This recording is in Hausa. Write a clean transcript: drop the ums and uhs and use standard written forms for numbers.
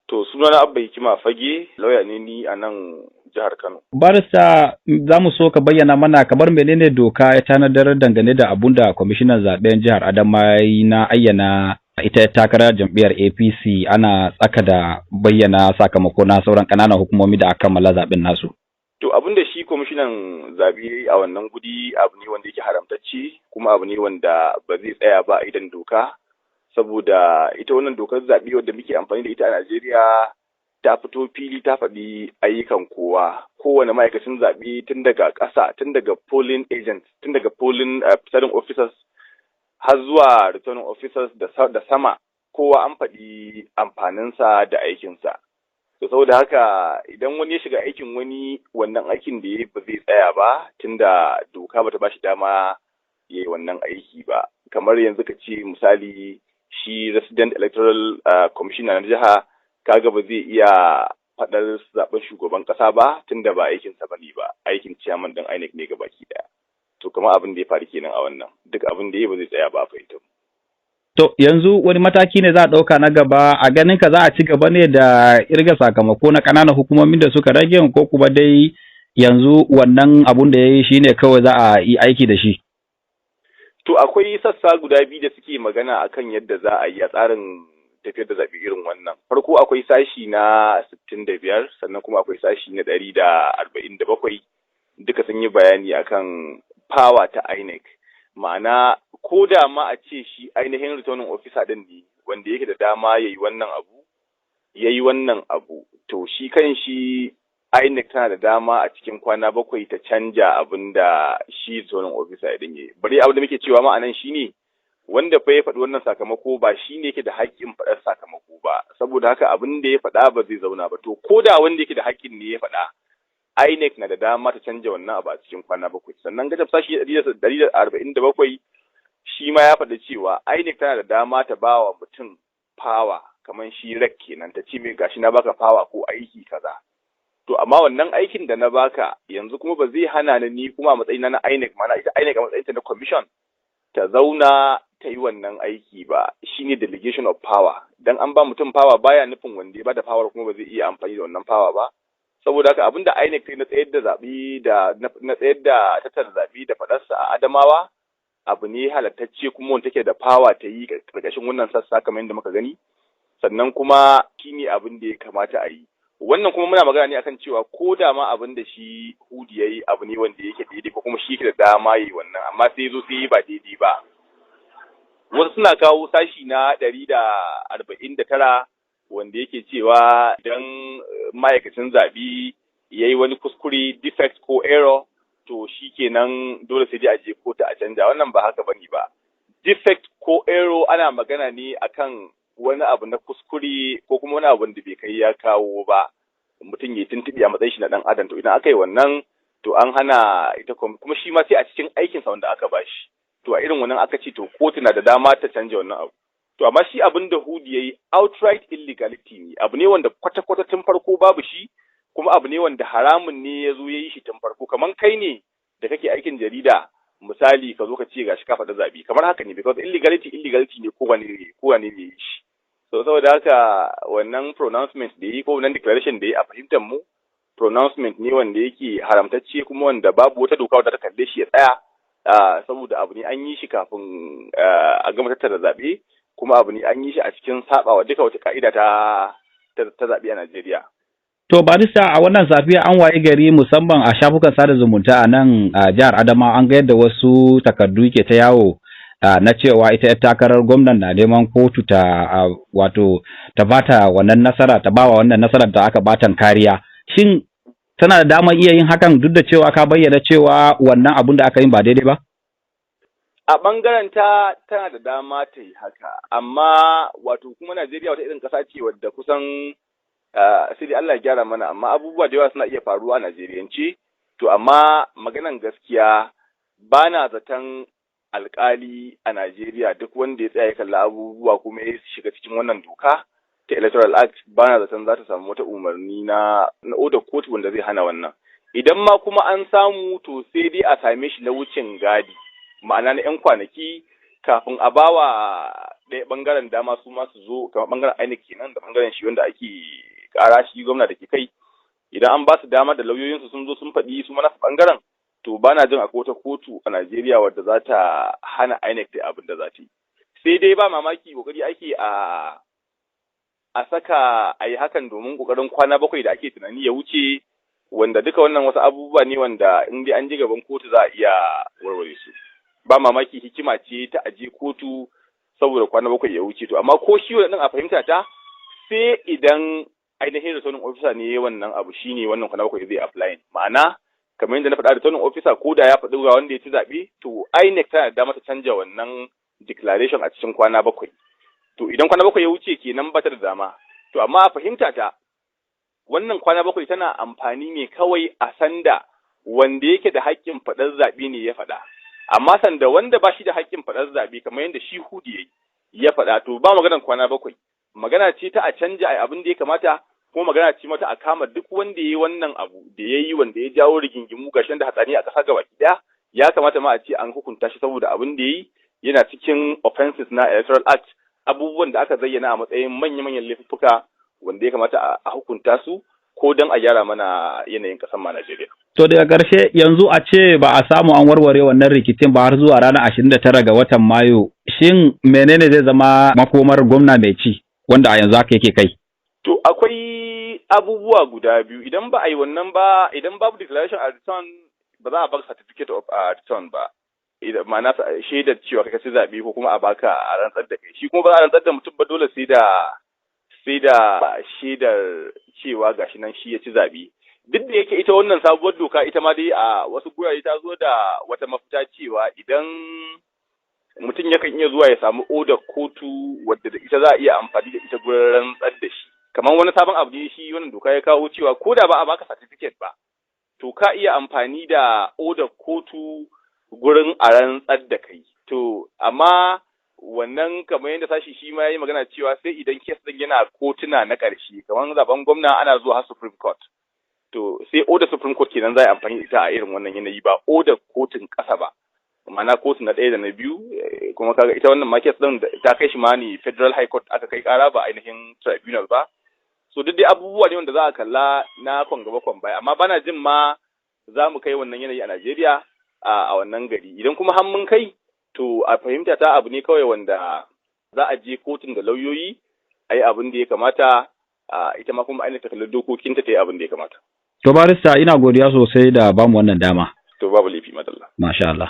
To, sunana Abba Hikima Fage, lauya ne ni a nan jihar Kano. Barista, za mu so ka bayyana mana kamar menene doka ya tanadar dangane da abun da kwamishinan zaben jihar Adamawa ya yi na ayyana ita takarar jam'iyyar APC ana tsaka da bayyana sakamako na sauran ƙananan hukumomi da aka kammala zaben nasu. To, abin da shi kwamishinan zaɓe ya yi a wannan guri abu ne wanda yake haramtacce, kuma abu ne wanda ba zai tsaya ba a idan doka, saboda ita wannan dokar zaɓe wadda muke amfani da ita a Najeriya ta fito fili ta faɗi ayyukan kowa, kowane ma'aikacin zaɓe, tun daga ƙasa, tun daga polling agent, tun daga polling presiding officers har zuwa returning officers da sama, kowa an faɗi amfaninsa da aikinsa. To, saboda haka idan wani ya shiga aikin wani, wannan aikin da ya ba zai tsaya ba, tunda doka bata ba shi dama ya yi wannan aiki ba. Kamar yanzu ka ce misali shi resident electoral commissioner na jiha, kaga ba zai iya faɗar zaben shugaban ƙasa ba, tunda ba aikinsa bane ba, aikin chairman din INEC ne gabaki ɗaya. To, kamar abin da ya faru kenan a wannan, duk abin da ya ba zai tsaya ba a fahimtar. To, yanzu wani mataki ne za a ɗauka na gaba? A ganin ka, za a ci gaba ne da irga sakamako na ƙananan hukumomin da suka rage, ko kuma dai yanzu wannan abun da ya yi shine kawai za a yi aiki da shi? To, akwai sassa guda biyu da suke magana akan yadda za a yi a tsarin tafiyar da zaɓe irin wannan. Farko akwai sashi na 65, sannan kuma akwai sashi na 147, duka sun yi bayani akan power ta INEC. Ma'ana, ko da ma a ce shi ainihin returning officer din ne wanda yake da dama ya yi wannan abu, ya yi wannan abu, to shi kan shi INEC tana da dama a cikin kwana 7 ta canja abin da shi returning officer idan ya yi. Bari abin da muke cewa ma anan shine, wanda fa ya faɗi wannan sakamako ba shi ne yake da haƙƙin faɗar sakamako ba, saboda haka abin da ya faɗa ba zai zauna ba. To, ko da wanda yake da haƙƙin ne ya faɗa, INEC na da dama ta canja wannan abu a cikin kwana 7. Sannan gajab sashi 147 shi ma ya faɗi cewa INEC tana da dama ta ba wa mutum power, kamar shi REC kenan, ta ce mai gashi na baka power ko aiki kaza. To, amma wannan aikin da na baka yanzu kuma ba zai hana ni kuma a matsayina na INEC, ma'ana ita INEC a matsayinta na commission, ta zauna ta yi wannan aiki ba. Shine delegation of power. Dan an ba mutum power baya nufin wanda ya bada power kuma ba zai iya amfani da wannan power ba. Saboda haka abinda INEC ta yi na tsayar da zaɓe da na tsayar da tattara zaɓe da faɗarsa a Adamawa abu ne halattacce, kuma wanda take da power ta yi ƙarƙashin wannan sassa kamar yadda muka gani. Sannan kuma shine abin da ya kamata a yi. Wannan kuma muna magana ne akan cewa ko da ma abin da shi Hudu ya yi abu ne wanda yake daidai, ko kuma shi yake da dama yi wannan, amma sai zo sai yi ba daidai ba. Wasu suna kawo sashi na 149 wanda yake cewa idan ma'aikacin zaɓe ya yi wani kuskure, defect ko error, to shi kenan dole sai dai a je kotu a canja. Wannan ba haka bane ba. Defect ko error ana magana ne akan wani abu na kuskure ko kuma wani abu da bai kai ya kawo ba, mutum ya tuntuɓe a matsayin shi na ɗan adam. To, idan aka yi wannan, to an hana ita kuma shi ma sai a cikin aikinsa wanda aka bashi. To, a irin wannan aka ce to kotu na da dama ta canja wannan abu. To, amma shi abin da Hudu ya yi outright illegality ne, abu ne wanda kwata-kwata tun farko babu shi, kuma abu ne wanda haramun ne ya zo ya yi shi tun farko. Kamar kai ne da kake aikin jarida, misali, ka zo ka ce gashi ka faɗi zaɓe, kamar haka ne, because illegality illegality ne, kowane ne shi. So saboda haka wannan pronouncement da yi ko wannan declaration da yi, a fahimtar mu pronouncement ne wanda yake haramtacce, kuma wanda babu wata doka wadda ta kalle shi ya tsaya, saboda abu ne an yi shi kafin a gama tattara zaɓe, kuma abu ne an yi shi a cikin sabawa duka wata ka'ida ta zaɓe a Najeriya. To, barista, a wannan safiya an waye gari, musamman a shafukan sada zumunta a nan a jihar Adamawa, an ga yadda wasu takardu ke ta yawo na cewa ita 'yar takarar gwamnan na neman kotu ta wato ta bata wannan nasara, ta bawa wannan nasarar da aka batan kariya. Shin tana da damar iya yin hakan, duk da cewa ka bayyana cewa wannan abun da aka yi ba daidai ba? A ɓangaren ta, tana da dama ta yi haka, amma wato kuma Najeriya wata irin ƙasa ce wadda kusan sai dai Allah ya gyara mana, amma abubuwa da yawa suna iya faruwa a Najeriyance. To, amma maganan gaskiya, ba na zaton alkali a Najeriya, duk wanda ya tsaya ya kalli abubuwa kuma ya shiga cikin wannan doka ta Electoral Act, ba na zaton za ta samu wata umarni na order kotu wanda zai hana wannan. Idan ma kuma an samu, to sai dai a same shi na wucin gadi, ma'ana na 'yan kwanaki kafin a bawa ɗaya bangaren dama su ma su zo, kamar bangaren INEC kenan da bangaren shi wanda ake kara, shi gwamna da ke kai. Idan an ba su dama da lauyoyinsu sun zo sun faɗi su mana bangaren, to ba na jin akwai wata kotu a Najeriya wadda za ta hana INEC ta abin da za ta yi. Sai dai ba mamaki kokari ake a saka a yi hakan domin kokarin kwana 7 da ake tunani ya wuce, wanda duka wannan wasu abubuwa ne wanda in dai an ji gaban kotu za a iya warware su. Ba mamaki hikima ce ta aje kotu saboda kwana 7 ya wuce. To amma ko shi wannan, a fahimta ta, sai idan ainihin returning officer ne wannan abu shine wannan kwana 7 zai apply. Ma'ana, kamar yadda na faɗa, returning officer ko da ya faɗi ga wanda ya ci zaɓe, to INEC tana da dama ta canja wannan declaration a cikin kwana 7. To idan kwana 7 ya wuce kenan ba ta da dama. To amma a fahimta ta, wannan kwana 7 tana amfani ne kawai a sanda wanda yake da haƙƙin faɗar zaɓe ne ya faɗa. Amma sanda wanda ba shi da haƙƙin faɗar zaɓe, kamar yadda shi Hudu yayi ya faɗa, to ba maganar kwana 7. Magana ce ta a canja a abin da ya kamata, kuma magana ce mata a kama duk wanda ya yi wannan abu da ya yi, wanda ya jawo rigingimu gashin da hatsani a ƙasa gaba ɗaya. Ya kamata ma a ce an hukunta shi saboda abin da ya yi yana cikin offenses na Electoral Act, abubuwan da aka zayyana a matsayin manya-manyan laifuffuka wanda ya kamata a hukunta su ko don a gyara mana yanayin ƙasar ma Najeriya. To daga ƙarshe, yanzu a ce ba a samu an warware wannan rikicin ba har zuwa ranar 29 ga watan Mayu, shin menene zai zama makomar gwamna mai ci wanda a yanzu haka yake kai? To akwai abubuwa guda biyu. Idan ba a yi wannan ba, idan babu declaration a return, ba za a baka certificate of return ba. Ma'ana shaidar cewa kai ci zaɓe ko kuma a baka a rantsar da kai. Shi kuma ba za a rantsar da mutum ba dole sai da shaidar cewa gashi nan shi ya ci zaɓe. Duk da yake ita wannan sabuwar doka ita ma dai a wasu gurare ta zo da wata mafita cewa idan mutum yakan iya zuwa ya samu odar kotu wadda da ita za a iya amfani da ita gurin rantsar da shi. Kamar wani sabon abu ne shi wannan doka ya kawo cewa ko da ba a baka certificate ba, to ka iya amfani da odar kotu gurin a rantsar da kai. To amma wannan, kamar yadda sashi shi ma ya yi magana cewa sai idan case din yana kotuna na ƙarshe, kamar zaben gwamna ana zuwa har Supreme Court. To sai odar Supreme Court kenan za a yi amfani da ita a irin wannan yanayi, ba odar kotun ƙasa ba. Ma'ana kotu na ɗaya da na biyu. Kuma kaga ita wannan ma case din ta kai shi ma ne Federal High Court aka kai ƙara, ba ainihin tribunal ba. So duk dai abubuwa ne wanda za a kalla na kwan gaba kwan baya, amma bana jin ma za mu kai wannan yanayi a Najeriya a wannan gari. Idan kuma har mun kai, to a fahimta ta abu ne kawai wanda za a je kotun da lauyoyi a yi abin da ya kamata, ita ma kuma ainihin ta kalli dokokinta ta yi abin da ya kamata. To barista, ina godiya sosai da bamu wannan dama. To babu laifi, madalla. Masha Allah.